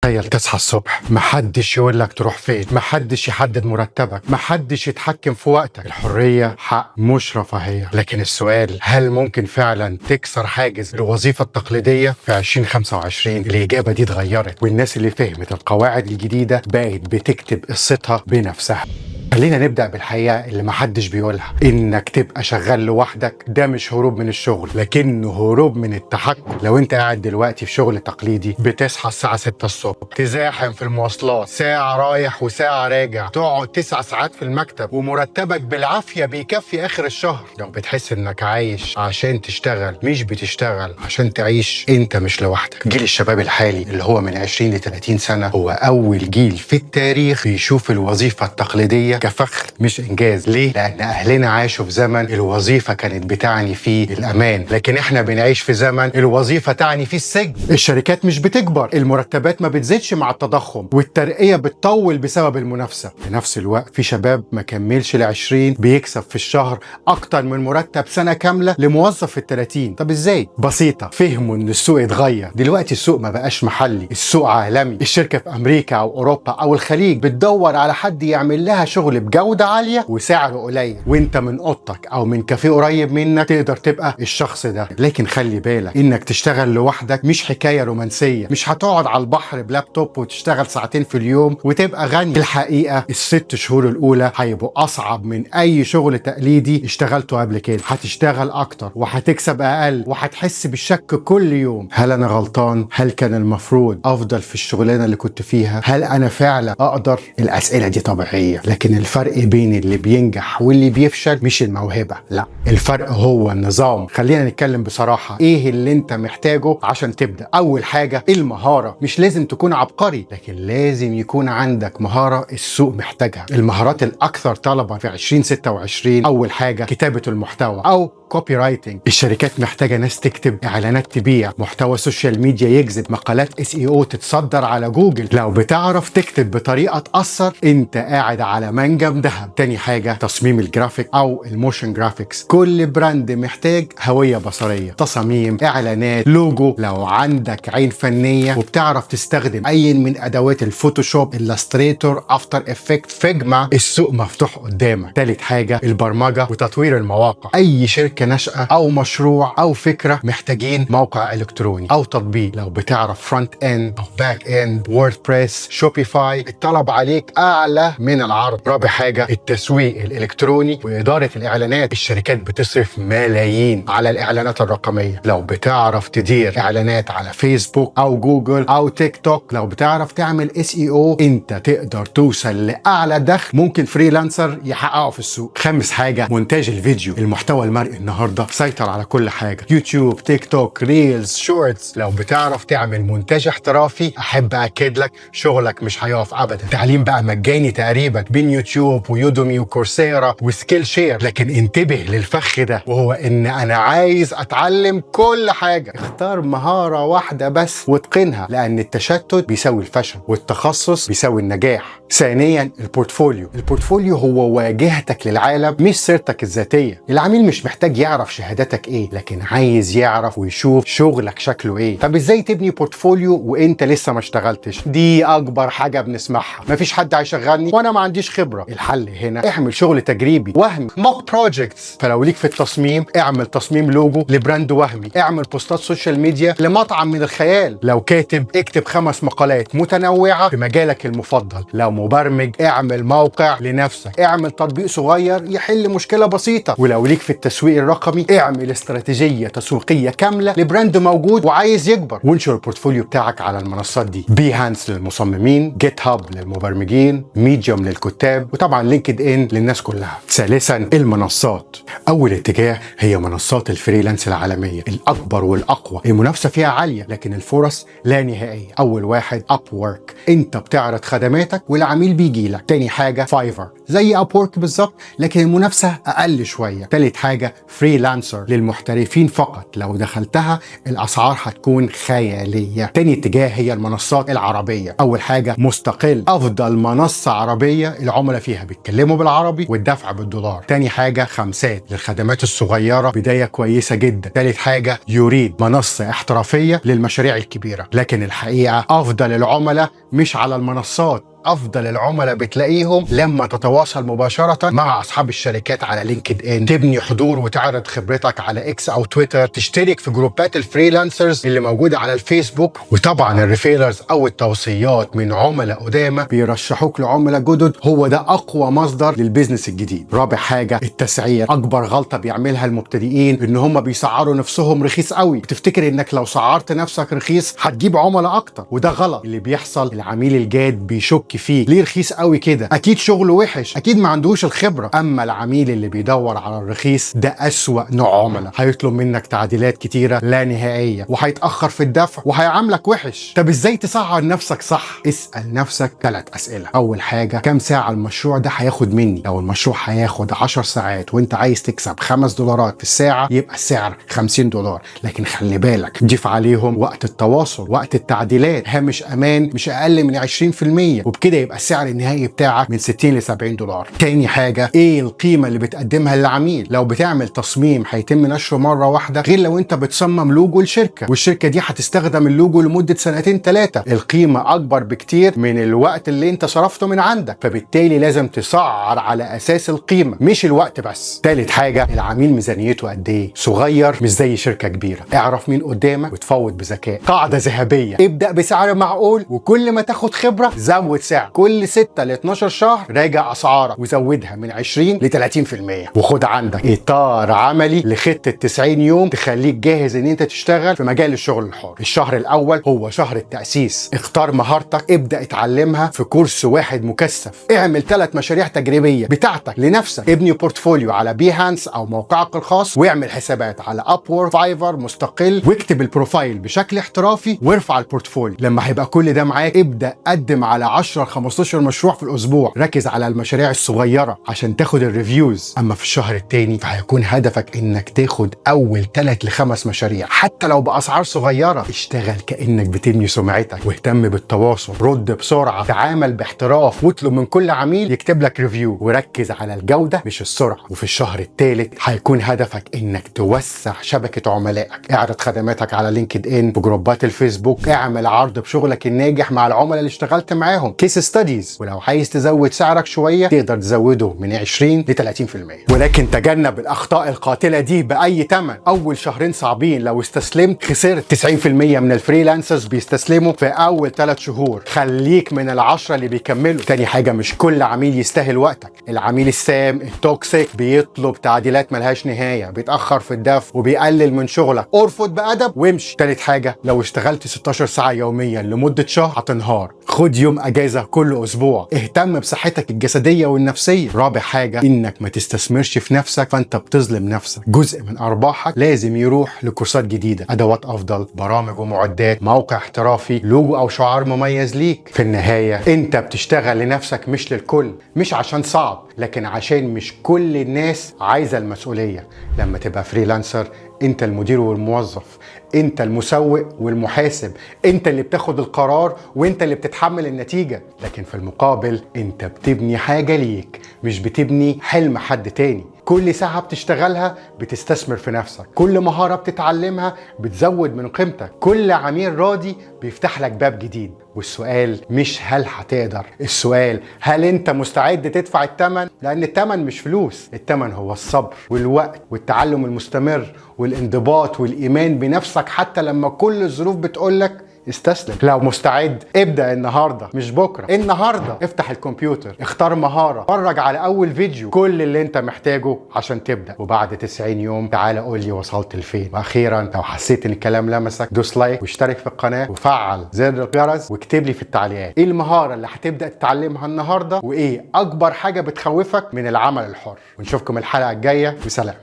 تخيل تصحى الصبح، محدش يقول لك تروح فين، محدش يحدد مرتبك، محدش يتحكم في وقتك. الحرية حق مش رفاهية. لكن السؤال، هل ممكن فعلا تكسر حاجز الوظيفة التقليدية في 2025؟ الإجابة دي اتغيرت، والناس اللي فهمت القواعد الجديدة بقت بتكتب قصتها بنفسها. خلينا نبدأ بالحقيقة اللي محدش بيقولها، إنك تبقى شغال لوحدك ده مش هروب من الشغل، لكنه هروب من التحكم. لو أنت قاعد دلوقتي في شغل تقليدي، بتصحى الساعة 6 الصبح، تزاحم في المواصلات، ساعة رايح وساعة راجع، تقعد 9 ساعات في المكتب، ومرتبك بالعافية بيكفي آخر الشهر. لو بتحس إنك عايش عشان تشتغل مش بتشتغل عشان تعيش، أنت مش لوحدك. جيل الشباب الحالي اللي هو من 20 ل 30 سنة هو أول جيل في التاريخ بيشوف الوظيفة التقليدية كفخ مش إنجاز. ليه؟ لأن أهلنا عاشوا في زمن الوظيفة كانت بتعني فيه الأمان، لكن إحنا بنعيش في زمن الوظيفة تعني فيه السجن. الشركات مش بتكبر، المرتبات ما بتزيدش مع التضخم، والترقية بتطول بسبب المنافسة. في نفس الوقت في شباب ما كملش ال20 بيكسب في الشهر أكتر من مرتب سنة كاملة لموظف في ال30. طب إزاي؟ بسيطة، فهموا إن السوق اتغير. دلوقتي السوق ما بقاش محلي، السوق عالمي. الشركة في أمريكا أو أوروبا أو الخليج بتدور على حد يعمل لها شغل بجودة عالية وسعره قليل، وانت من اوضتك او من كافيه قريب منك تقدر تبقى الشخص ده. لكن خلي بالك، انك تشتغل لوحدك مش حكاية رومانسية. مش هتقعد على البحر بلابتوب وتشتغل ساعتين في اليوم وتبقى غني. الحقيقة ال6 شهور الاولى هيبقوا اصعب من اي شغل تقليدي اشتغلته قبل كده. هتشتغل اكتر وهتكسب اقل، وهتحس بالشك كل يوم. هل انا غلطان؟ هل كان المفروض افضل في الشغلانة اللي كنت فيها؟ هل انا فعلا اقدر؟ الاسئلة دي طبيعية، لكن الفرق بين اللي بينجح واللي بيفشل مش الموهبة، لا، الفرق هو النظام. خلينا نتكلم بصراحة، ايه اللي انت محتاجه عشان تبدأ؟ اول حاجة المهارة. مش لازم تكون عبقري، لكن لازم يكون عندك مهارة السوق محتاجها. المهارات الاكثر طلبا في 2026، اول حاجة كتابة المحتوى او copywriting. الشركات محتاجه ناس تكتب اعلانات تبيع، محتوى social media يجذب، مقالات SEO تتصدر على جوجل. لو بتعرف تكتب بطريقة تاثر، انت قاعد على منجم ذهب. تاني حاجة تصميم الجرافيك او ال motion graphics. كل brand محتاج هوية بصريه، تصاميم اعلانات، لوجو. لو عندك عين فنية وبتعرف تستخدم اي من ادوات ال Photoshop، Illustrator، After Effects، Figma، السوق مفتوح قدامك. تالت حاجة البرمجة وتطوير المواقع. اي شركة ناشئة او مشروع او فكرة محتاجين موقع الكتروني او تطبيق. لو بتعرف front end او back end، WordPress، Shopify، الطلب عليك اعلى من العرض. رابع حاجة التسويق الالكتروني واداره الاعلانات. الشركات بتصرف ملايين على الاعلانات الرقميه. لو بتعرف تدير اعلانات على فيسبوك او جوجل او تيك توك، لو بتعرف تعمل SEO، انت تقدر توصل لاعلى دخل ممكن freelancer يحققه في السوق. خامس حاجة مونتاج الفيديو. المحتوى المرئي النهارده سيطر على كل حاجه، يوتيوب، تيك توك، reels، shorts. لو بتعرف تعمل مونتاج احترافي، احب اكد لك شغلك مش هيقف ابدا. تعليم بقى مجاني تقريبا بين يوتيوب و Udemy و Coursera و Skillshare. لكن انتبه للفخ ده، وهو ان انا عايز اتعلم كل حاجه. اختار مهارة واحدة بس واتقنها، لان التشتت بيساوي الفشل والتخصص بيساوي النجاح. ثانيا ال portfolio. ال portfolio هو واجهتك للعالم مش سيرتك الذاتيه. العميل مش محتاج يعرف شهاداتك ايه، لكن عايز يعرف ويشوف شغلك شكله ايه. طب ازاي تبني portfolio وانت لسه ما اشتغلتش؟ دي اكبر حاجة بنسمعها، مفيش حد هيشغلني وانا ما عنديش خبره. الحل هنا اعمل شغل تجريبي وهمي، mock projects. فلو ليك في التصميم، اعمل تصميم لوجو ل brand وهمي، اعمل بوستات social media لمطعم من الخيال. لو كاتب، اكتب 5 مقالات متنوعة في مجالك المفضل. لو مبرمج، اعمل موقع لنفسك، اعمل تطبيق صغير يحل مشكلة بسيطه. ولو ليك في التسويق الرقمي، اعمل استراتيجية تسويقية كاملة ل brand موجود وعايز يكبر، وانشر ال portfolio بتاعك على المنصات دي: Behance للمصممين، GitHub للمبرمجين، Medium للكتاب، وطبعا LinkedIn للناس كلها. ثالثا المنصات. اول اتجاه هي منصات ال freelance العالمية الاكبر والاقوى. المنافسة فيها عالية لكن الفرص لا نهائيه. اول واحد Upwork، انت بتعرض خدماتك والعميل بيجي لك. تاني حاجة Fiverr. زي Upwork بالظبط، لكن المنافسة اقل شويه. تالت حاجة Freelancer للمحترفين فقط، لو دخلتها الاسعار هتكون خيالية. تاني اتجاه هي المنصات العربيه. اول حاجة مستقل، افضل منصة عربية العملاء فيها بيتكلموا بالعربي والدفع بالدولار. تاني حاجة خمسات للخدمات الصغيره، بداية كويسة جدا. تالت حاجة يوريد، منصة احترافية للمشاريع الكبيره. لكن الحقيقة افضل العملاء مش على المنصات، افضل العملاء بتلاقيهم لما تتواصل مباشرة مع اصحاب الشركات على LinkedIn، تبني حضور وتعرض خبرتك على X او تويتر، تشترك في جروبات ال freelancers اللي موجودة على الفيسبوك. وطبعا ال referrals او التوصيات من عملاء قدامى بيرشحوك لعملاء جدد، هو ده اقوى مصدر لل business الجديد. رابع حاجة التسعير. اكبر غلطه بيعملها المبتدئين ان هم بيسعروا نفسهم رخيص قوي. بتفتكر انك لو سعرت نفسك رخيص هتجيب عملاء اكتر، وده غلط. اللي بيحصل العميل الجاد بيشك فيه، ليه رخيص قوي كده؟ اكيد شغله وحش، اكيد ما عندوش الخبره. اما العميل اللي بيدور على الرخيص ده اسوأ نوع عملاء، هيطلب منك تعديلات كتيرة لا نهائية، وهيتاخر في الدفع، وهيعاملك وحش. طب ازاي تسعر نفسك صح؟ اسال نفسك 3 اسئلة. اول حاجة، كام ساعة المشروع ده هياخد مني؟ لو المشروع هياخد 10 ساعات وانت عايز تكسب 5 دولارات في الساعة، يبقى السعر 50 دولار. لكن خلي بالك، ضيف عليهم وقت التواصل، وقت التعديلات، هامش امان مش اقل من 20%، وبكده يبقى السعر النهائي بتاعك من 60 ل 70 دولار. تاني حاجة، ايه القيمة اللي بتقدمها للعميل؟ لو بتعمل تصميم هيتم نشره مرة واحدة، غير لو انت بتصمم لوجو لشركة والشركة دي هتستخدم اللوجو لمدة سنتين ثلاثة، القيمة اكبر بكتير من الوقت اللي انت صرفته من عندك، فبالتالي لازم تسعر على اساس القيمة مش الوقت بس. تالت حاجة، العميل ميزانيته قد ايه؟ صغير مش زي شركة كبيرة. اعرف مين قدامك وتفاوض بذكاء. قاعدة ذهبية، ابدأ بسعر معقول، وكل ما تاخد خبرة زود سعر. كل 6 ل 12 شهر راجع اسعارك وزودها من 20 ل 30%. وخد عندك اطار عملي لخطة 90 يوم تخليك جاهز ان انت تشتغل في مجال الشغل الحر. الشهر الاول هو شهر التاسيس، اختار مهارتك، ابدا اتعلمها في كورس واحد مكثف، اعمل 3 مشاريع تجريبية بتاعتك لنفسك، ابني portfolio على Behance او موقعك الخاص، واعمل حسابات على Upwork، Fiverr، مستقل، واكتب ال profile بشكل احترافي وارفع ال portfolio. لما هيبقى كل ده معاك، ابدا قدم على 10 15 مشروع في الاسبوع، ركز على المشاريع الصغيرة عشان تاخد ال reviews. اما في الشهر الثاني فهيكون هدفك انك تاخد اول 3 ل 5 مشاريع حتى لو باسعار صغيرة. اشتغل كانك بتبني سمعتك، واهتم بالتواصل، رد بسرعة، تعامل باحتراف، واطلب من كل عميل يكتب لك review، وركز على الجودة مش السرعة. وفي الشهر الثالث هيكون هدفك انك توسع شبكة عملائك، اعرض خدماتك على LinkedIn، في جروبات الفيسبوك، اعمل عرض بشغلك الناجح مع العملاء اللي اشتغلت معاهم، case studies. ولو عايز تزود سعرك شوية تقدر تزوده من 20 ل 30%. ولكن تجنب الاخطاء القاتلة دي باي ثمن. اول شهرين صعبين، لو استسلمت خسرت. 90% من ال freelancers بيستسلموا في اول 3 شهور، خليك من العشرة اللي بيكملوا. تاني حاجه، مش كل عميل يستاهل وقتك. العميل السام ال toxic بيطلب تعديلات ملهاش نهاية، بيتاخر في الدفع وبيقلل من شغلك، ارفض بادب وامشي. تالت حاجة، لو اشتغلت 16 ساعة يوميا لمدة شهر هتنهار، خد يوم اجازه كل اسبوع، اهتم بصحتك الجسدية والنفسية. رابع حاجة، انك ما تستثمرش في نفسك فانت بتظلم نفسك. جزء من ارباحك لازم يروح لكورسات جديدة، ادوات افضل، برامج ومعدات، موقع احترافي، لوجو او شعار مميز ليك. في النهاية انت بتشتغل لنفسك مش للكل، مش عشان صعب، لكن عشان مش كل الناس عايزه المسؤولية. لما تبقى freelancer انت المدير والموظف، انت المسوق والمحاسب، انت اللي بتاخد القرار وانت اللي بتتحمل النتيجة. لكن في المقابل انت بتبني حاجة ليك، مش بتبني حلم حد تاني. كل ساعة بتشتغلها بتستثمر في نفسك، كل مهارة بتتعلمها بتزود من قيمتك، كل عميل راضي بيفتح لك باب جديد. والسؤال مش هل هتقدر، السؤال هل انت مستعد تدفع الثمن؟ لان الثمن مش فلوس، الثمن هو الصبر والوقت والتعلم المستمر والانضباط والايمان بنفسك حتى لما كل الظروف بتقولك استسلم. لو مستعد ابدأ النهارده مش بكره، النهارده. افتح الكمبيوتر، اختار مهارة، اتفرج على اول فيديو، كل اللي انت محتاجه عشان تبدأ. وبعد 90 يوم تعالى قول لي وصلت لفين. واخيرا لو حسيت ان الكلام لمسك، دوس like واشترك في القناة وفعل زر الجرس، واكتب لي في التعليقات ايه المهارة اللي هتبدأ تتعلمها النهارده، وايه اكبر حاجة بتخوفك من العمل الحر. ونشوفكم الحلقة الجاية، وسلام.